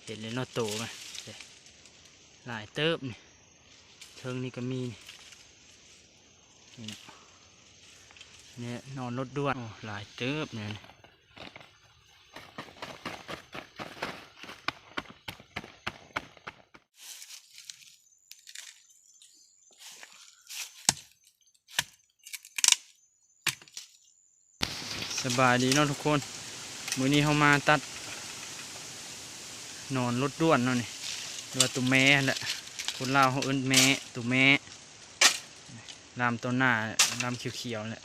ເຫັນແລ້ວເນາະ ໂຕມັນ ຫຼາຍເຕີບນີ້. ເທິງນີ້ກໍມີນີ້ ນີ້ເນາະ ນີ້ນອນລົດດ່ວນ. ໂອ້ ຫຼາຍເຕີບນີ້. ສະບາຍດີເນາະທຸກຄົນ, ມື້ນີ້ເຮົາມາຕັດໜອນລົດດ່ວນເນາະນີ້ ຫຼືວ່າໂຕແມ້ຫັ້ນແຫຼະ, ຄົນລາວເຮົາເອີ້ນແມ້ ໂຕແມ້ ລາມຕໍ່ໜ້າ ລາມຂຽວໆແຫຼະ.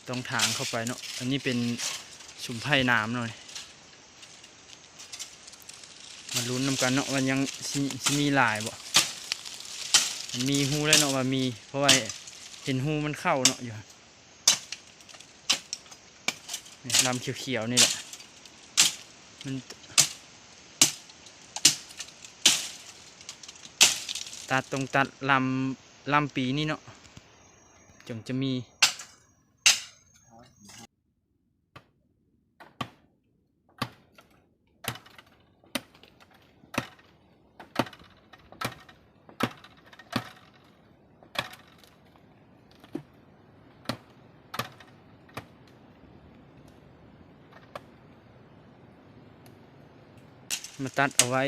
ຕ້ອງຖາງເຂົ້າໄປເນາະ. ອັນນີ້ເປັນຊຸມໄຜ່ໜາມເນາະ. ມາລຸ້ນນຳກັນເນາະ ວ່າຍັງຊິ ຊິມີຫຼາຍບໍ່. ມັນມີ ຮູ້ແລ້ວເນາະວ່າມີ ເພາະວ່າເຫັນຮູມັນເຂົ້າເນາະ ຢູ່ ນີ້ ລຳຂຽວໆນີ້ແຫຼະ. ມັນ ຕັດ ຕ້ອງຕັດລຳ ລຳປີນີ້ເນາະ ຈຶ່ງຈະມີ. ມາຕັດເອົາໄວ້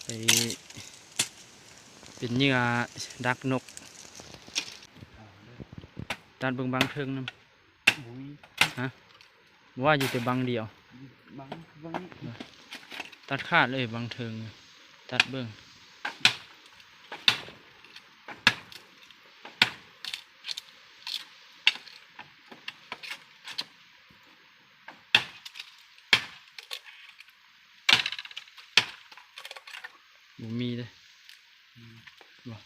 ໄປເປັນເຫຍື່ອດັກນົກ. ຕັດເບິ່ງບັງເທິງນຳ. ບໍ່ມີ. ຮະ? ບໍ່ວ່າຢູ່ແຕ່ບັງດຽວ. ບັງ ບັງນີ້ ຕັດຂາດເລີຍບັງເທິງ ຕັດເບິ່ງ. ບໍ່ມີເດ້. ອືມ ບໍ່.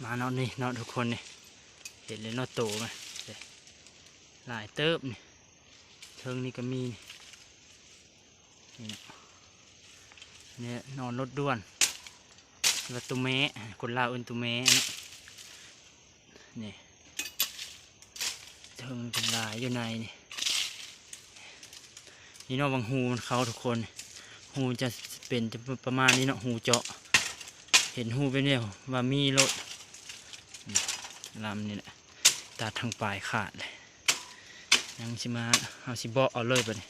ມາເນາະ ນີ້ເນາະທຸກຄົນ ນີ້ ເຫັນແລ້ວເນາະ ໂຕມັນ ຫຼາຍເຕີບນີ້. ເທິງນີ້ກໍມີນີ້ ນີ້ເນາະ ນີ້ນອນລົດດ່ວນ ຫຼືວ່າໂຕແມ້ ຄົນລາວເອີ້ນໂຕແມ້ເນາະ. ນີ້ ເທິງເປັນລາຍຢູ່ໃນນີ້ ນີ້ເນາະ ວ່າງຮູມັນເຂົ້າທຸກຄົນ. ຮູຈະເປັນ ຈະປະມານນີ້ເນາະ ຮູເຈາະ ເຫັນຮູແບບນີ້ວ່າມີໂລດ. ລຳນີ້ແຫຼະ ຕັດທາງປາຍຂາດເລີຍ. ຍັງຊິມາ ເຮົາຊິເບາະເອົາເລີຍບັດນີ້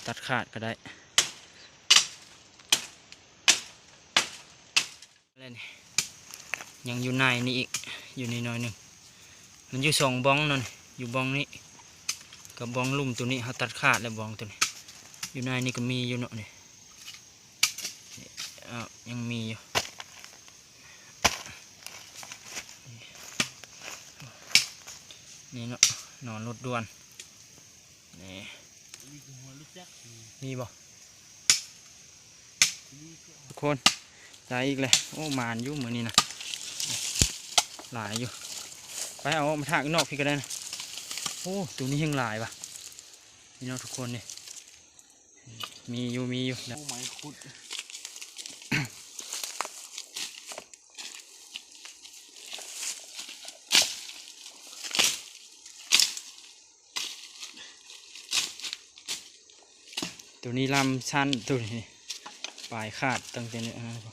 ຕັດຂາດກໍໄດ້. ແລ້ວນີ້ ຍັງຢູ່ໃນນີ້ອີກ ຢູ່ນີ້ໜ້ອຍໜຶ່ງ. ມັນຢູ່ສອງບ່ອງເນາະ ຢູ່ບ່ອງນີ້ກັບບ່ອງລຸ່ມໂຕນີ້ ເຮົາຕັດຂາດແລ້ວ ບ່ອງໂຕນີ້. ຢູ່ໃນນີ້ກໍມີຢູ່ເນາະ ນີ້ ເອີ ຍັງມີຢູ່. ນີ້ເນາະ ນອນລົດດ່ວນ ນີ້ ມີບໍ່? ທຸກຄົນ ໄດ້ອີກແລ້ວ. ໂອ້ ໝານຢູ່ມື້ນີ້ນະ ຫຼາຍຢູ່. ໄປເອົາມາຖາກນອກພີ້ກໍໄດ້ນະ. ໂອ້ ໂຕນີ້ແຮ່ງຫຼາຍວ່າ ນີ້ເນາະທຸກຄົນ ນີ້ ມີຢູ່ ມີຢູ່. ໂອ້ ໄມ້ຂຸດ. ໂຕນີ້ລຳສັ້ນ ໂຕນີ້ປາຍຂາດຕັ້ງແຕ່ນີ້. ອ່າ ນີ້ ນີ້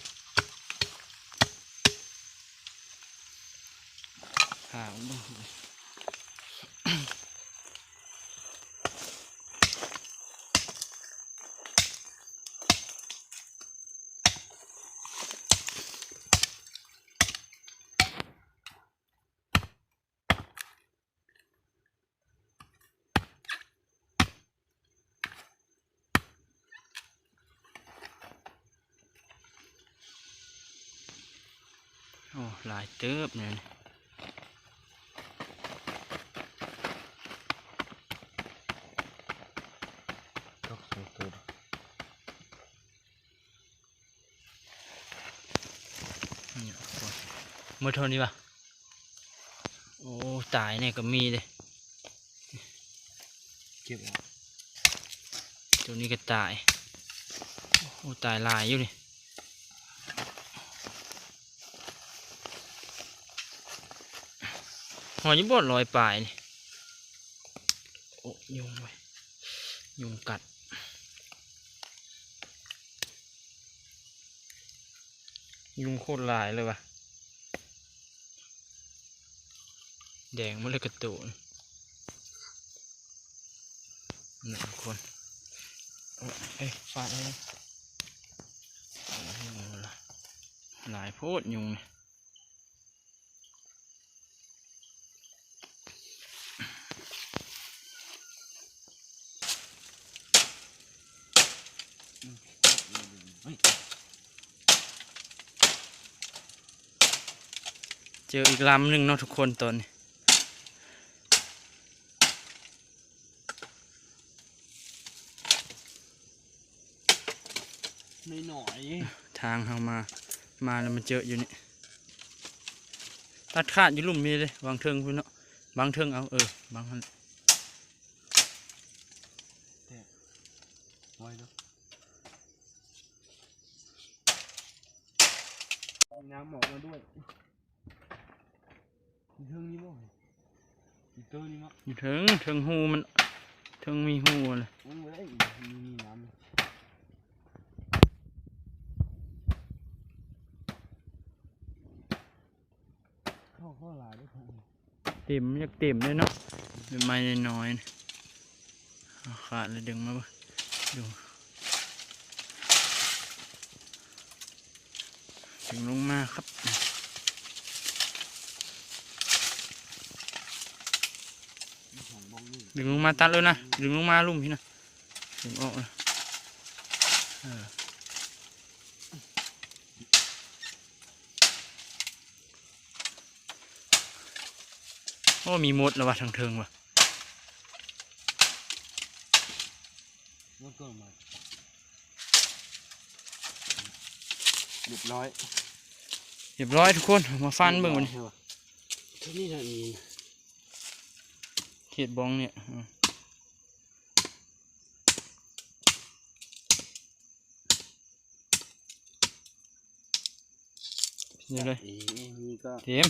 ຂ້າມັນເບິ່ງ ໂອ້ ຫຼາຍເຕີບແມ່ນ. ຕົກ ຕົກ ຕົກ. ໝົດເທົ່ານີ້ຫວາ? ໂອ້ ຕາຍແດ່ກໍມີເດ້ ເກັບເອົາ ໂຕນີ້ກໍຕາຍ. ໂອ້ ຕາຍຫຼາຍຢູ່ນີ້ ຮອດຢູ່ບໍ່ ຮ້ອຍປາຍນີ້. ໂອ້ ຍຸງເວີຍ ຍຸງກັດ. ຍຸງໂຄດຫຼາຍເລີຍຫວາ ແດງໝົດເລີຍກະໂຕນ ນີ້ທຸກຄົນ. ເອີຍ ຟາດເອົາ ໂອ້ ຍຸງຫຼາຍ ຫຼາຍໂພດຍຸງນີ້. ເຈີອີກລຳໜຶ່ງເນາະທຸກຄົນ ຕອນນີ້. ນ້ອຍໆ ທາງເຮົາມາ ມາແລ້ວມາເຈີຢູ່ນີ້ ຕັດຂາດຢູ່ລຸ່ມນີ້ເດ້ ວາງເທິງພຸ້ນເນາະ ວາງເທິງເອົາ ເອີ ວາງຫັ້ນ ແຕກ ໄວເນາະ ນ້ຳອອກມາດ້ວຍ. ຢູ່ເທິງນີ້ບໍ່? ຢູ່ເທິງນີ້ເນາະ ຢູ່ເທິງ ເທິງຮູມັນ ເທິງມີຮູຫັ້ນແຫຼະ ມັນບໍ່ໄດ້ ມີ ມີນ້ຳ ເຂົ້າ ເຂົ້າຫຼາຍເດ້ ເຕັມ ຢາກເຕັມເດ້ເນາະ ໃບໄມ້ນ້ອຍໆ ເອົາຂາດແລ້ວດຶງມາເບິ່ງ ດຶງ ດຶງລົງມາຄັບ ດຶງລົງມາຕັດເລີຍນະ ດຶງລົງມາລຸ່ມພີ້ນະ ດຶງອອກນະ ເອີ. ໂອ້ ມີມົດແລ້ວວ່າ ທາງເທິງວ່າ ມົດກໍມາ ຮຽບຮ້ອຍ ຮຽບຮ້ອຍທຸກຄົນ ມາຟັນເບິ່ງບັດນີ້ ເທົ່ານີ້ລະມີ ເຂດບ່ອງນີ້ ອືມ. ນີ້ເລີຍ ນີ້ ນີ້ກໍ ເຕັມ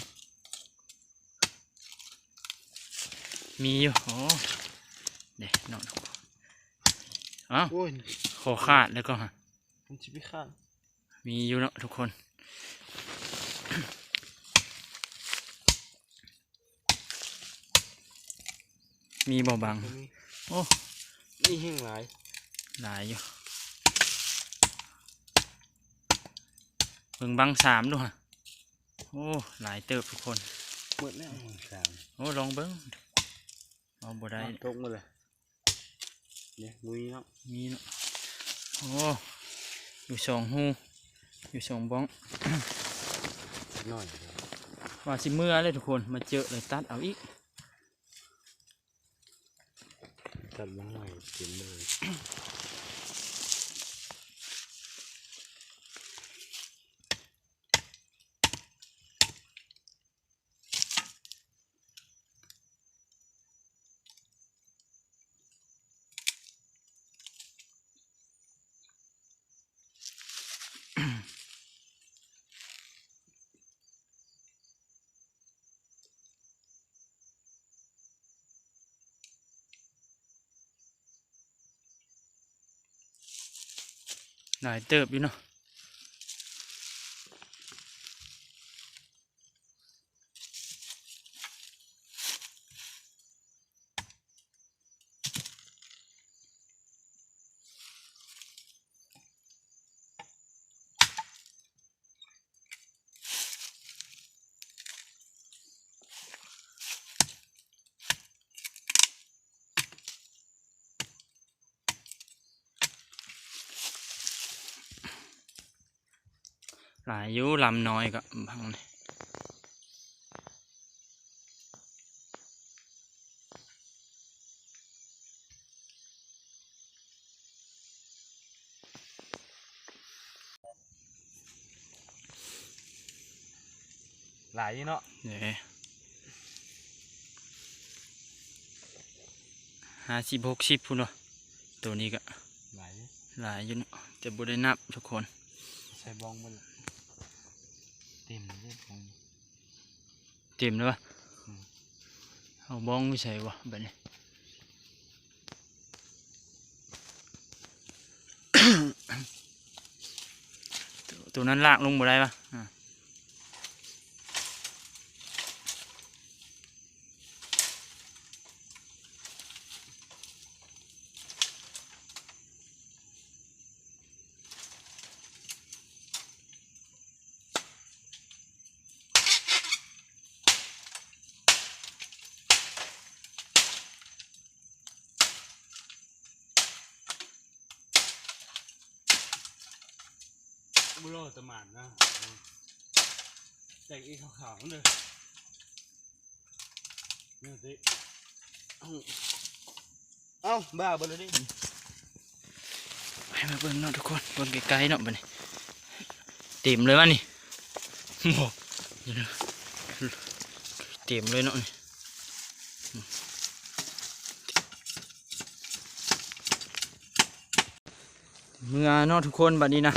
ມີຢູ່ ໂອ້ ເດ້ເນາະ ເອົ້າ ໂອ້ຍ ຂໍຂາດແລ້ວກໍຫາ ມັນຊິໄປຂາດ ມີຢູ່ເນາະທຸກຄົນ. ມີບໍ່ບັງ ໂອ້ ນີ້ແຮງຫຼາຍ ຫຼາຍຢູ່ ເບິ່ງບັງສາມດູຫະ ໂອ້ ຫຼາຍເຕີບທຸກຄົນ ໝົດແລ້ວບັງສາມ ໂອ້ ລອງເບິ່ງ ເອົາບໍ່ໄດ້ ຕົກໝົດເລີຍ ນີ້ ມີເນາະ ມີເນາະ ໂອ້ ຢູ່ສອງຮູ ຢູ່ສອງບ່ອງ ໜ້ອຍ ວ່າຊິເມືອເລີຍທຸກຄົນ ມາເຈີເລີຍຕັດເອົາອີກ ຕັດມາໃໝ່ເຕັມເລີຍ. ຫຼາຍເຕີບຢູ່ເນາະ. ຫຼາຍຢູ່ ລຳນ້ອຍກໍບາງນີ້ ຫຼາຍຢູ່ເນາະ ເດ້ ຫ້າສິບ ຫົກສິບພຸ້ນເນາະ ໂຕນີ້ກໍຫຼາຍຢູ່ ຫຼາຍຢູ່ເນາະ ແຕ່ບໍ່ໄດ້ນັບທຸກຄົນ ໃສ່ບ້ອງເບິດລະ ເຕັມເລີຍບ້ອງ ເຕັມແລ້ວວະ ອືມ ເອົາບ້ອງຢູ່ໃສວະບາດນີ້ ໂຕນັ້ນລາກລົງບໍ່ໄດ້ວະ ອາ. ບໍ່ລໍຕະໝານນະ ແຕ່ງອີກຂາວໆເດີ ນີ້ຕິ ເອົ້າ ບ້າເບິດແລ້ວເດ້ ໃຫ້ມາເບິ່ງເນາະທຸກຄົນ ເບິ່ງໃກ້ໆເນາະບາດນີ້ ເຕັມເລີຍວະນີ້ ໂອ້ ເຕັມເລີຍເນາະນີ້ ເມືອເນາະທຸກຄົນ ບາດນີ້ນະ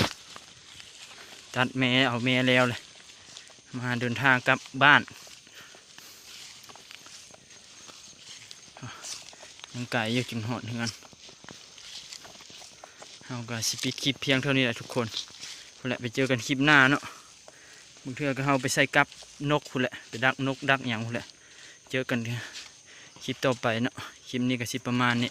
ຕັດແມ່ ເອົາແມ່ແລ້ວແຫຼະ ມາເດີນທາງກັບບ້ານ ຍັງໄກຢູ່ຈຶ່ງຮອດເຮືອນ ເຮົາກໍຊິປິດຄລິບພຽງເທົ່ານີ້ແຫຼະທຸກຄົນ ພຸ້ນແຫຼະ ໄປເຈີກັນຄລິບໜ້າເນາະ ບາງເທື່ອກໍເຮົາໄປໃສ່ກັບນົກພຸ້ນແຫຼະ ໄປດັກນົກດັກຫຍັງພຸ້ນແຫຼະ ເຈີກັນຄລິບຕໍ່ໄປເນາະ ຄລິບນີ້ກໍຊິປະມານນີ້